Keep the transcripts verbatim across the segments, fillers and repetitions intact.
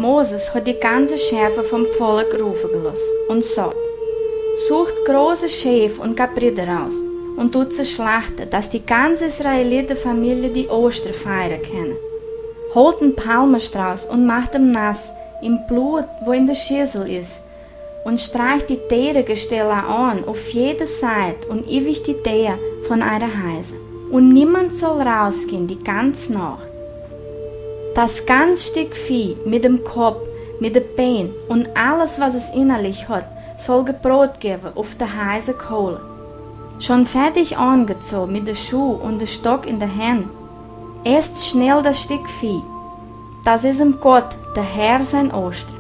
Moses hot die ganze Schäfe vom Volk rufe geloss un sot: Sucht große Schäf un Kabride raus un dut se schlachte, dass die ganze Israelite Familie die Oostre feire kenne. Holt en Palmestrauß un macht em nass im Blut, wo in de Schissel is, un streicht die Deere Gestelle an uf jede Seit un iwig die Deer von eire Heise. Un niemand soll rausgehn die ganz Nacht. Das ganz Stick Vieh mit dem Kopp, mit de Been un alles, was es innerlich hot, soll gebrot gewe uf de heise Kohle. Schon fertig angezoh, mit de Schuh un de Stock in de Händ, esst schnell das Stick Vieh. Das is em Gott, de Herr, sein Oostre.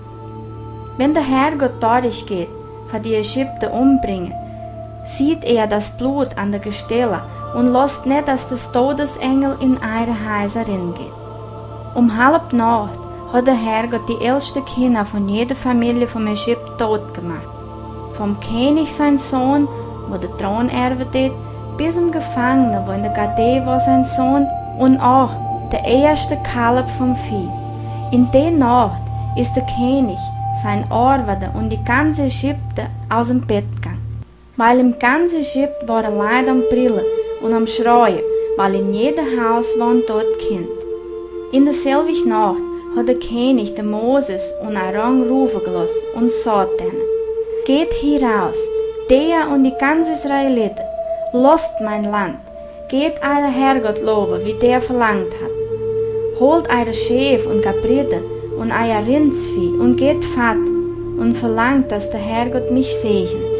Wenn de Herrgott dorich geht, fa die Ägypte umbringe, sieht er das Blut an de Gestelle un losst net, dass des Todesengel in eire Heise ringeht. Um halb Nacht hot de Herrgott die ältste Kinner von jede Familie vom Ägypt tot gemacht. Vom Kenig sein Sohn, wo de Thron erwe deet, bis em Gefangene, wo in de Gade wor, sein Sohn, un och de erschte Kalb vom Vieh. In de Nacht is de Kenig, sein Arwade un die ganze Ägypte aus em Bett gang. Weil im ganze Ägypt wore Leid am Brille un am Schreie, weil in jede Haus wor en tot Kind. In deselwig Nacht hot de Kenig de Moses un Aaron rufe geloss un sot denne: Geht hie raus, der un die ganze Israelite, losst mein Land, geht eire Herrgott lowe, wie der verlangt hat. Holt eire Schäf un Kabride un eier Rindsvieh un geht fat un verlangt, dass de Herrgott mich segent.